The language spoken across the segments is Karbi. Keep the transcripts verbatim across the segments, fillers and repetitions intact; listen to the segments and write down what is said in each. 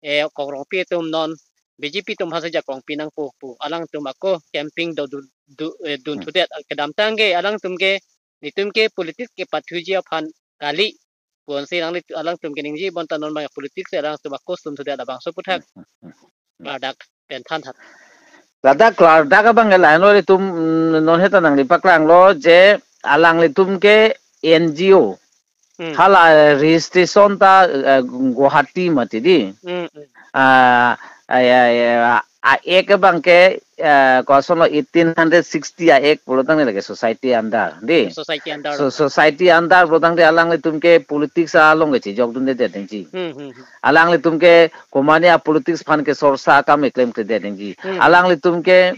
eh, Kong Rongpi atum non B J P atum aphan si jakong pi nangpo pu alangtum ako campaign do du, du, eh, dun Hmm. thudet, kedamtang ke alangtum ke, netum ke politics kepathuji aphan kali pu ansi alangli, alangtum keningje bonta non abang politics alangtum ako sum thudet labangso aputhak Hmm, hmm, hmm, hmm. ladak pen than hat. Ladak klardak abang ke lahenlo, ilitum, mm, non heta nangli paklanglo je alanglitum ke N G O. Hmm. Hala registration ta, eh, Guwahati mati di. Hmm, hmm. Ah, ah, ya, ya, a-Act abang ke, eh, kosonlo eighteen hundred sixty a-Act pulo tangte lake society under di. Society under. So, society under pulo tangte alanglitum ke politics along ke chejokdundedet nangji. Hmm, hmm, hmm. Alanglitum ke komatne a-politics aphan kesorsa akam keklem klemkledet nangji. Hmm. Alanglitum ke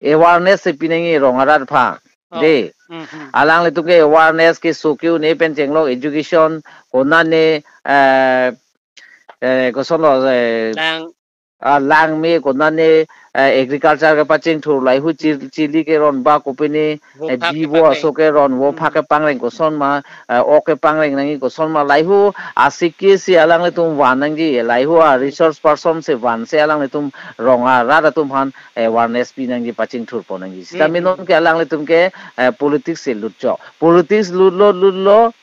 awareness si pinangji rong arat aphan. Oh. De. Hmm, hmm. Alanglitum ke awareness keso ke-un-e pen chenglok education, konatne, eh, eh, kosonlo, eh, Lang. ah, langme, konatne, eh, agriculture kepachingthur, lahei hu chil-, chili keron ba kopine, Vo eh, phak bi vo kepangreng. Aso keron, vo phak Hmm. kepangreng koson ma, eh, ok kepangreng nangji koson ma, lahei hu asiki si alanglitum van nangji, lahei hu a Hmm. resource person si van si alanglitum rong arat atum aphan, eh, awareness pi nangji, pachingthurpon nangji. Sita Hmm, hmm. Minon ke alanglitum ke, eh, politics si lutchok. Politics lutlo, lutlo,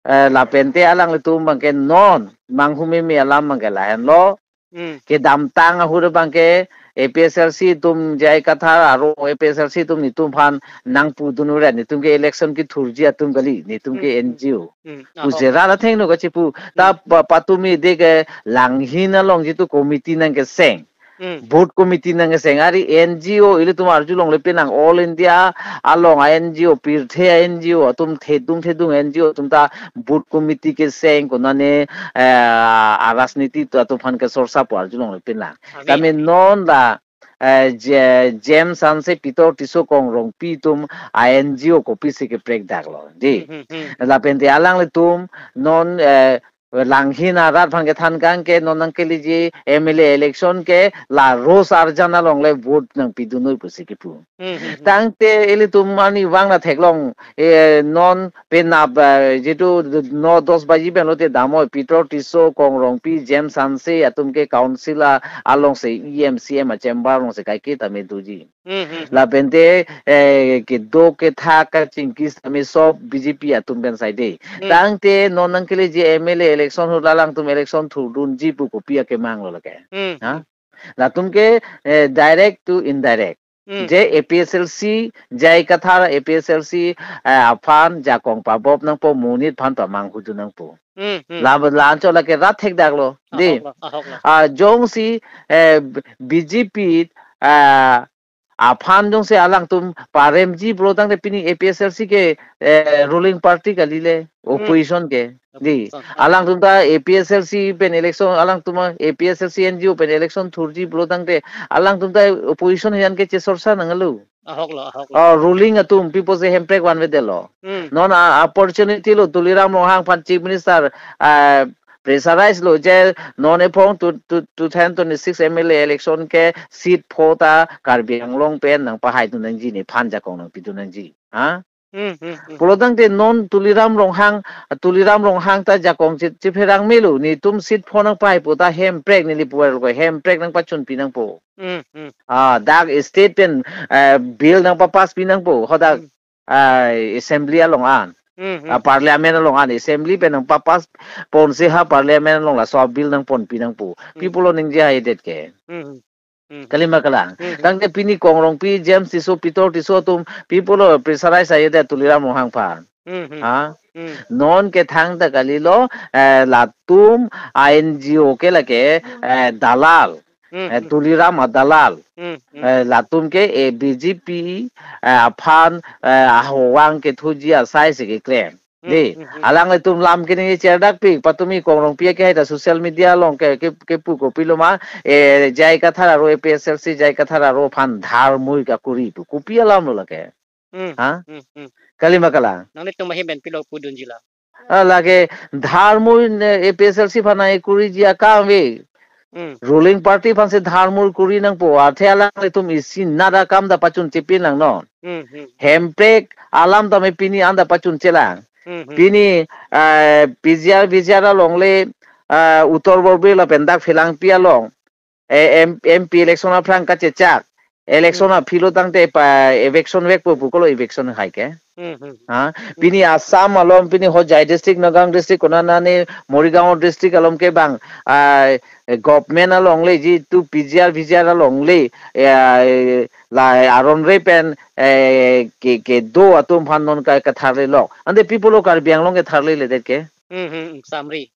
eh, lapente alanglitum abang ke non manghumeme alam abang ke lahenlo. Hmm. Kedamtang ahut abang ke A P H L C atum, J I Kathar aro A P H L C atum netum aphan nangpudun ure, netum ke election kethurji atum kali, netum ke Hmm, hmm. N G O. Hmm. Pu Ahok. Jera la thengno kachipu. Ta Hmm. pa-, patumi de ke Langhin along jitu committee nangkeseng. Hmm. Booth committee nangkeseng ari N G O ilitum arjulongle penang, All India along a-N G O, pirthe a-N G O atum, thedung thedung N G O atum ta booth committee keseng, konatne, eh, a-rajniti atum aphan kesorsa pu arjulongle penang. Ave, Tame ave. Non la, eh, Je-, James Hanse, Peter Tisso, Kong Rongpi atum a-N G O kopisi keprek daklo di. Hmm, hmm, hmm. Lapente alanglitum non, eh, Langhin arat aphan kethan kang ke non nangkeleji M L A election ke la Rose Arjan alongle vote nangpidun noi pusi kipu. Hmm, hmm, hmm. Tangte ilitum arnivang la theklong, eh, non penap, eh, jitu no dos baji pen lote damnoi Peter Tisso, Kong Rongpi, James Hanse atum ke council alongsi E M C M a-chamber alongsi kaike tame doji. Hmm, hmm, hmm. Lapente, eh, kedo kethak kachingki tame sob B J P atum pen saide. Hmm. Tangte non nangkeleji M L A election ahut alangtum election thurdunji pu kopi akemanglo lake. Hmm, Ha? Hmm. Latum ke, eh, direct to indirect. Hmm. Je A P H L C, J I Kathar A P H L C, eh, aphan jakong pabop nangpo, monit aphan pamanghu dun nangpo. Hmm, hmm. La, la anchot lake rat thekdaklo. Di. Ahoklo, ahoklo. Ah, jongsi, eh, B J P, ah, aphan jongsi alangtum paremji pulo tangte pini A P H L C ke, eh, ruling party kalile, Hmm. Opposition ke. Di. Opposition. Ah. Alangtum ta A P H L C pen election, alangtum A P H L C N G O pen election thurji pulo tangte alangtum ta opposition hian ke chesorsa nanglo. Ahoklo, ahoklo. Oh, ruling atum, people say hemprek vanvedetlo. Hmm. Non a-, opportunity lo Tuliram Ronghang aphan Chief Minister, ah, pressurize lo je non ephong two, two, two thousand twenty-six M L A election ke seat pho ta Karbi Anglong pen nangpahaidun nangji, nephan jakong nangpidun nangji. Ha? Hmm, hmm, hmm. Pulo tangte non Tuliram Ronghang, Tuliram Ronghang ta jakong che-, chepherang melo, netum seat pho nangpahai pu ta hemprek neli puar ko, hemprek nangpachunpi nangpo. Hmm, hmm. Ah, dak state pen, eh, bill nangpapass pi nangpo, hadak, Hmm. ah, assembly along an. Hmm, hmm. Ah, parliament along an, assembly pen nangpapass ponsi ha parliament along laso bill nangponpi nangpo. Hmm. People lo ningje haidet ke. Hmm, hmm. Hmm, hmm. Kalima kalang. Hmm, hmm. Tangte pini Kong Rongpi, James Tisso, Peter Tisso atum, people lo pressurize ayedet Tuliram Ronghang aphan. Hmm, hmm. Ha? Hmm. Non ke thangta kalilo, eh, latum a-N G O ke lake, Hmm. eh, dalal. Hmm, Eh, hmm. Tuliram adalal. Hmm, hmm. Eh, latum ke, eh, B J P, eh, aphan, eh, ahowang kethuji asai si keklem. Hmm, Di, hmm, hmm. Alanglitum lam kini cherdak pi, patumi Kong Rongpi ke hai ta social media along ke, ke, kepu kopilo ma, eh, J I Kathar aro A P H L C, J I Kathar aro aphan dharmoi kakuri pu. Kopi alam lo lake. Hmm, Ha? Hmm, hmm. Kalima kalang. Nanglitum ahin pen pilo pudunji la. Ah, lake dharmoi ne A P H L C aphan nangkuriji akam ave. Hmm. Ruling party aphansi dharmoi kuri nangpo. Athe alanglitum isi nada kam ta pachun chepin lang non. Hmm, hmm. Hemprek alam tame pini anta pachun chelang. Hmm, hmm. Pini, eh, P G R, V G R alongle, ah, Uttar Borbil lapen dak Phelangpi along, eh, M-, M P election aphrang kachechak, election, hmm, aphi lo tangte pa eviction vekpo pu kolo eviction hai ke. Hmm, hmm. Ha? Hmm. Pini Assam along, pini Hojai district, Nagaon district, konanani Morigaon district along ke bang, ah, eh, government along le, jitu P G R, V G R along le, eh, la aron re pen, eh, ke, kedo atum aphan non ka, katharlelok. Ante pi pulo Karbi Anglong ketharleledet ke? Hmm, hmm, hmm, samri.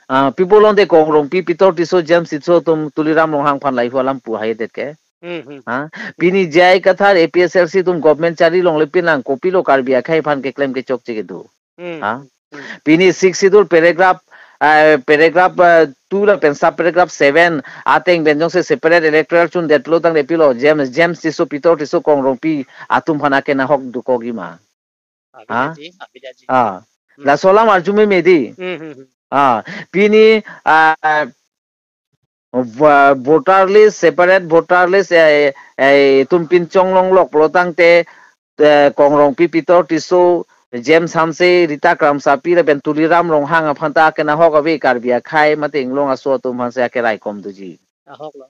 Ah, pi pulo ante Kong Rongpi, Peter Tisso, James Tisso atum Tuliram Ronghang aphan lahai hu alam pu haidet ke? Hmm, hmm. Ha? Pini J I Kathar A P H L C atum government chari longle pinang, kopilo Karbi akhei aphan keklem kechokche kedo? Hmm, ha? Hmm. Pini Sixth Schedule paragraph, ah, paragraph, ah, two lapen sub paragraph seven ateng pen jongsi separate electoral chundet pulo tangte pilo James, James Tisso, Peter Tisso, Kong Rongpi atum aphan akena hok dokokji ma? Ha? Abidaji, abidaji. Ah. Hmm. Laso alam arju meme dei. Hmm, hmm, hmm. Ah, pini, ah, vo-, voter list, separate voter list, eh, eh, itum pini chonglonglok pulo tangte, eh, Kong Rongpi, Peter Tisso, James Hanse, Rita Kramsapi lapen Tuliram Ronghang aphan ta akena hok ave, Karbi akhei mate inglong aso atum aphan si akeraikom doji. Ahok lo.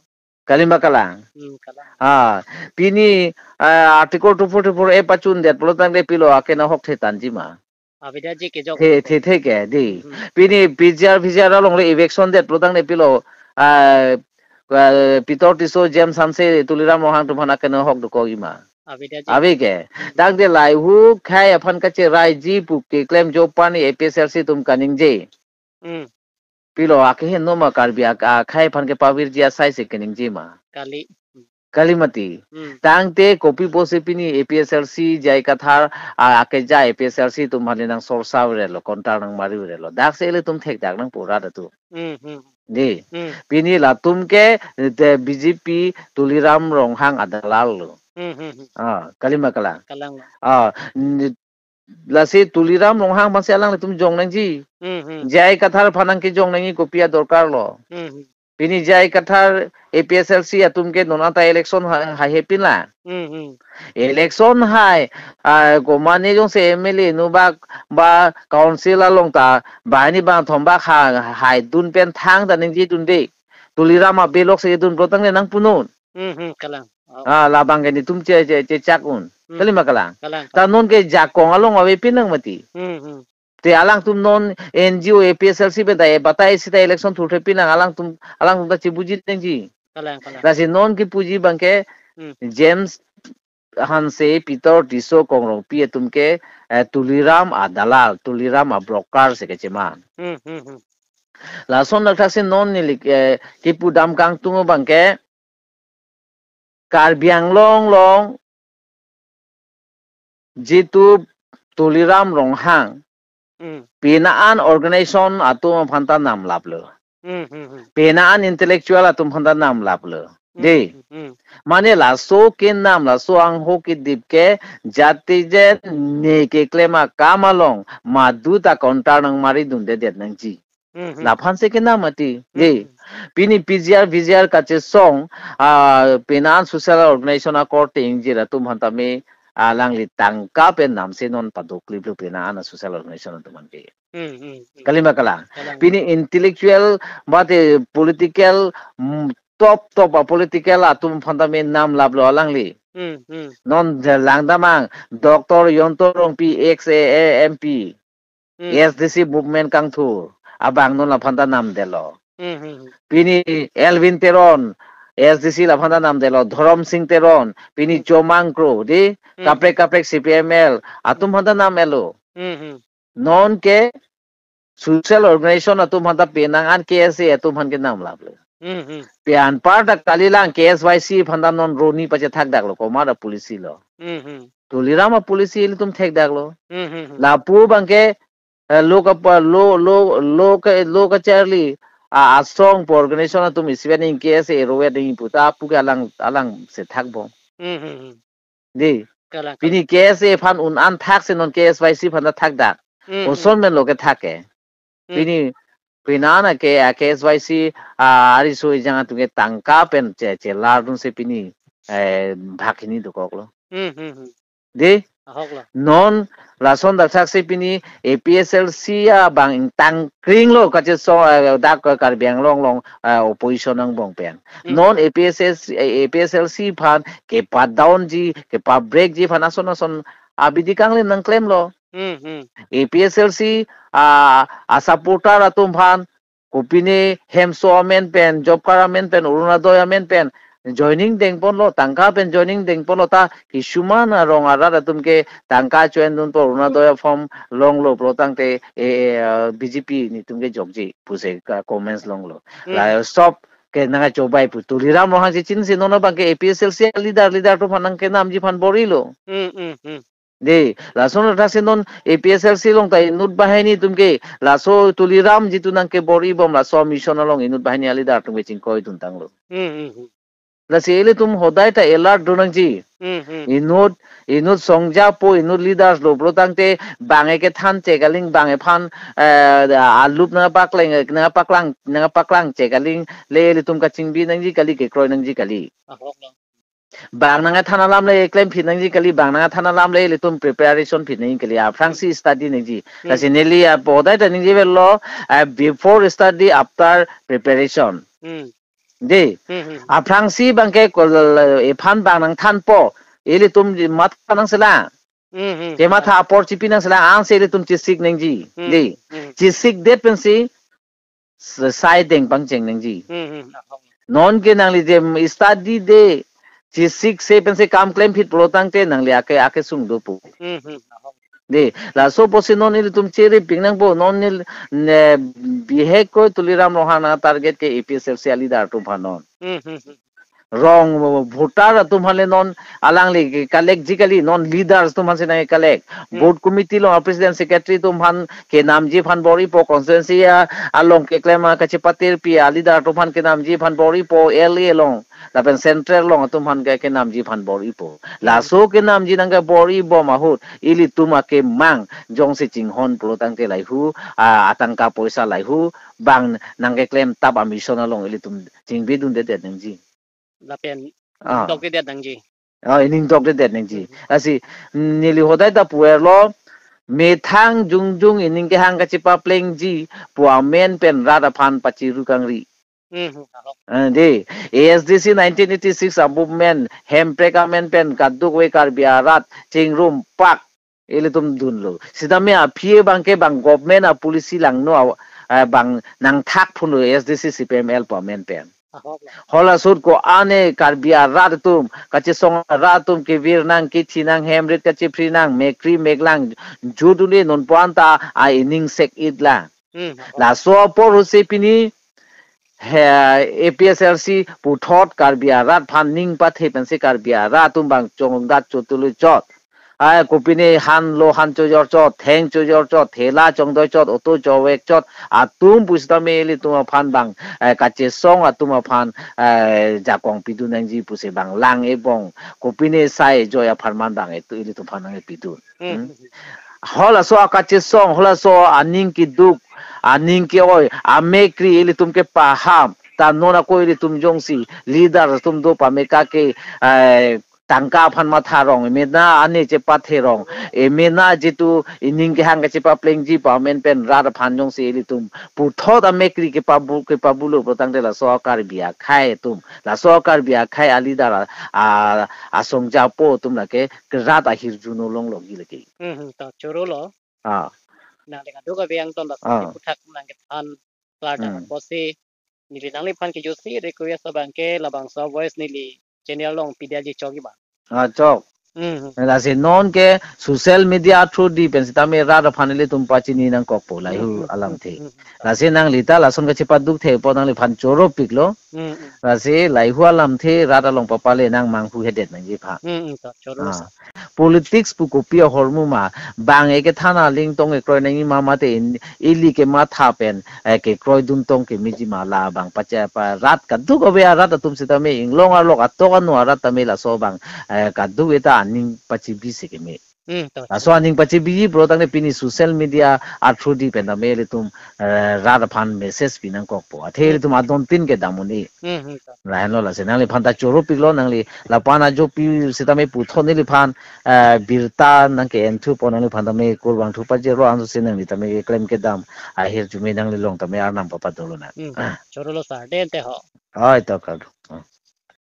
Kalima kalang? Hmm, kalang. Ah, pini, ah, Article two forty-four A pachundet pulo tangte pilo akena hok thetanji ma? Abidaji kejok. The, the, the ke dei. Hmm. Pini P G R, V G R along le eviction det pulo tangte pilo, ah, ah, Peter Tisso, James Hanse, Tuliram Ronghang atum aphan akena hok dokokji ma? Abidaji. Ave ke. Hmm. Tangte lahai hu akhei aphan kacheraiji pu keklem jo pani A P H L C atum kaningje. Hmm. Pilo akeheno ma Karbi ak-, akhei aphan kepavirji asai si keningje ma? Kali. Kali mati. Hmm. Tangte kopi pusi pini A P H L C, J I Kathar, a, akeja A P H L C atum aphan le nang sorsa ure lo, kontar nang mari ure lo. Dak si ilitum thekdak nangpo rat atum. Hmm, hmm. Dei. Hmm. Pini latum ke, te B J P Tuliram Ronghang adalal lo. Hmm, hmm, hmm. Ah, kalima kalang? Kalang lo. Ah, n-, lasi Tuliram Ronghang aphan si alanglitum jong nangji. Hmm, hmm. J I Kathar aphan nang kejong nangji kopi adorkar lo? Hmm, hmm. Pini J I Kathar A P H L C atum ke non anta election ha-, haihe pin la. Hmm, hmm. Election hai, ah, komane jongsi M L A inut bak ba council along ta, banghini bangthom bak ha-, haidun pen thangta ningjedunde. Tuliram abelok si dun pulo tangte nangpunon. Hmm, hmm, kalang. Oh. Ah, labang ke netum che, che, chechak un. Hmm. Kalima kalang? Kalang, kalang. Ta non ke jakong along ave pinang mati. Hmm, hmm. Te alangtum non N G O A P H L C pen ta, eh, batai sita election thurthe pinang alangtum, alangtum ta chibuji nangji. Kalang, kalang. Lasi non kipuji abang ke, hmm, James Hanse, Peter Tisso, Kong Rongpi atum ke, eh, Tuliram adalal, Tuliram abroker si kechema. Hmm, hmm, hmm. Lason dak thaksi non neli, eh, kipudam kangtung abang ke, Karbi Anglong along jitu Tuliram Ronghang, hmm, penang an organization atum aphan ta namlaplo. Hmm, hmm, hmm. Penang an intellectual atum aphan ta namlaplo. Hmm, dei. Hmm, hmm. Mane laso kenam, laso angho kedip ke jati jen ne keklem akam along madu ta kontar nang maridundedet nangji. Hmm, hmm. Laphan si kenam mati. Hmm. Dei. Pini P G R, V G R kachesong, ah, penang an social organization akorte ingjir atum aphan tame, ah, alangli tangka pen namsi non padokliplo penang an social organization atum aphan ke. Hmm, hmm, hmm. Kalima kalang? Kalang. Pini intellectual, mate political, mm, top, top a political atum aphan tame namlaplo alangli. Hmm, hmm. Non je langdamang, Doctor Yonto Rongpi, ex A A M P. Hmm. A S D C movement kangthur abang non laphan ta namdetlo. Hmm, hmm, hmm. Pini Elwin Teron, A S D C laphan ta namdetlo. Dhorom Sing Teron, pini, hmm, Chomang Kro, dei, hmm, kaprek kaprek C P M L atum, hmm, aphan ta namlo. Hmm, hmm. Non ke social organization atum aphan ta penang an K S A atum aphan ke namlaplo. Hmm, hmm. Pi anparta kalilang K S Y C aphan ta non roni pachethakdaklo, komat a policy lo. Hmm, hmm. Tuliram a policy ilitum thekdaklo. Hmm, hmm, hmm. Lapu abang ke, eh, lo kapa-, lo, lo, lo ke, lo kacharli, a, asong pu organization atum isivet nangji, K S A erovet nangji pu ta pu ke alang, alang si thakbom. Hmm, hmm, hmm. Dei. Kalang, pini kalang. K S A aphan un-an thaksi non K S Y C aphan ta thakdak. Hmm, hmm. Koson pen lo kethak ke. Hmm. Pini, pini ana ke, a, K S Y C, a, ariso ejang atum ke tangka pen che, chelardunsi pini, eh, bhag hini dokoklo. Hmm, hmm, hmm. Dei? Ahok lo. Non lason dak thaksi pini A P H L C abang ingtang kring lo kachesong, eh, dak Karbi Anglong along, eh, opposition angbong pen. Hmm. Non A P H L C, eh, A P H L C aphan kepa down ji, kepa break ji aphan ason ason abidi kanglim nangklem lo. Hmm, hmm. A P H L C, ah, asupporter atum aphan kopine hemso amen pen, job card amen pen, Orunodoi amen pen joining dengpon lo, tangka pen joining dengpon lo ta, kisuman arong arat atum ke tangka cho-en dunpo, Orunodoi form longlo pulo tangte, eh, eh, B J P netum ke jokji pusi ka comments longlo. Hmm. La sob ke nangchobai pu, Tuliram Ronghang chechinsi non abang ke A P H L C leader, leader atum aphan nangkenamji aphan bor-ilo. Hmm, hmm, hmm. Dei, lason dak thaksi non A P H L C along ta inut banghini atum ke, laso Tuliram jitu nangkebor-ibom laso mission along inut banghini aleader atum ke chingkoi duntanglo. Hmm, hmm, hmm. Lasi ilitum hodai ta alert do nangji. Hmm, hmm. Inut, inut songjapo, inut leaders lo pulo tangte bang-e kethan chek aling, bang-e aphan, eh, alup nangpakleng, nangpaklang, nangpaklang chek aling le ilitum kachingbi nangji kali, kekroi nangji kali. Ahok lo. Bang nangthan alam le klem phi nangji kali, bang nangthan alam le ilitum preparation phi nangji kali, aphrangsi study nangji. Hmm. Lasi neli apot hodai ta ningjevel lo, eh, before study, after preparation. Hmm. Dei. Hmm, hmm. Aphrangsi abang ke kol, ephan bang nangthanpo, ilitum matha nangselang. Hmm, hmm. Kematha apor chipi nangselang, ansi ilitum chesik nangji. Hmm. Dei. Hmm. Chesikdet pensi s-, sai deng pangcheng nangji. Hmm, hmm. Non ke nangli jem study-det, chesik se pensi kam klem phit pulo tangte nangli ake, akesung dopo. Hmm, hmm. Dei, laso apotsi non ilitum cheripik nangpo, non neli, ne, bihek ko Tuliram Ronghang nangtarget ke A P H L C aleader atum aphan non. Hmm, hmm, hmm. Rong voter atum aphan le non alangli ke collect ji kali, non leaders atum aphansi nangcollect. Hmm. Booth committee along president secretary atum aphan kenamji aphan bor-ipo, constituency a, along keklem a kachepatirpi aleader atum aphan kenamji aphan bor-ipo, L A along, lapen central along atum aphan ke kenamji aphan bor-ipo. Hmm. Laso kenamji nangkebor-ibom ahut, ilitum akemang jongsi chinghon pulo tangte lahei hu, a, atangka poisa lahei hu, bang nangkeklem tap a-mission along ilitum chingbidundedet nangji. Lapen, ah, dokdedet nangji. Oh, ining dokdedet nangji. Hmm. Lasi, neli hodai ta pu-erlo, methang jongjong ining kehang kachepaplengji pu amen pen rat aphan pachiru kangri. Hmm, hmm, ahok. Eh, dei, A S D C nineteen eighty-six a-movement, hemprek amen pen kadokave Karbi arat chingrum pak ilitum dunlo. Sitame aphi abang ke bang government a-policy langno a, eh, bang nangthak phunlo A S D C C P M L pu amen pen. Ahok lo. Hala ahut ko-an Karbi arat atum, kachesong arat atum kevir nang, kethi nang, hem rit kachephri nang, mekri meklang, jut un-e, nonpu anta a-ining sek-it lang. Hmm, ahok. Laso apor ahutsi pini, he, A P H L C puthot Karbi arat aphan ning pathe pensi Karbi arat atum bang chongdat chotulu chot. Ai, kopine han lo han chojor chot, theng chojor chot, thela chongdoi chot, auto chovek chot, atum pusitame ilitum aphan bang, eh, kachesong atum aphan, eh, jakong pidun nangji pusi bang lang ebong, kopine sai joi apharman bang etu ilitum aphan nangpidun. Hmm. Hmm? Halaso akachesong, halaso aning keduk, aning ke-oi, amekri ilitum kepaham, ta non ako ilitum jongsi leader atum do pameka ke, eh, tangka aphan matha rong, emena ane chepathe rong, emena jitu ining kehang kachepaplengji pu amen pen rat aphan jongsi ilitum puthot amekri kepabu, kepabulo pulo tangte laso Karbi akhei atum, laso Karbi akhei aleader a, a, asongjapo atum lake rat ahirjume longlo gi lake. Hmm, hmm, to choro lo. Ah. Nangli kadokave angton laso, ah, kephuthak nangkethan klardak, hmm, apotsi neli nangliphan kejutsi request abang ke labangso a-voice neli channel along pidetji chokji ma? Ah, chok. Hmm, hmm. Lasi non ke social media through-di pen sitame rat aphan ilitum pachini nangkokpo lahei hu, hmm, hmm, alamthe. Hmm, hmm, hmm. Lasi nangli ta lason kachepaduk the apot nangliphan choropiklo. Hmm, hmm. Lasi lahei hu alamthe rat along papale nangmanghuhedet nangji aphan. Hmm, hmm, to choro. Ah. Politics pu kopi ahormu ma, bang-e kethan aling tong kekroi nangji ma mate in, ili kematha pen, eh, kekroidun tong kemeji ma, labang pacha pa rat kadokave arat atum sitame inglong arlok atok anu arat tame laso abang, eh, kadokave ta aning pachibi si keme. Hmm, to. Laso aning pachebiji bro tangte pini social media athrough di pen tame ilitum eh, rat aphan message pi nangkokpo. Athe ilitum adon tin kedam un-e. Hmm, hmm, to. Lahenlo lasi nangliphan ta choro piklo nangli lapu-an ajo pi sitame puthot neliphan eh, birta nangke-en thupo nangliphan tame kurvangthu pajirlo ansi nangli tame keklem kedam ahirjume nangli along tame arnam papadolo na. Hmm, chorolo sir, dente ho. Oi to kardom.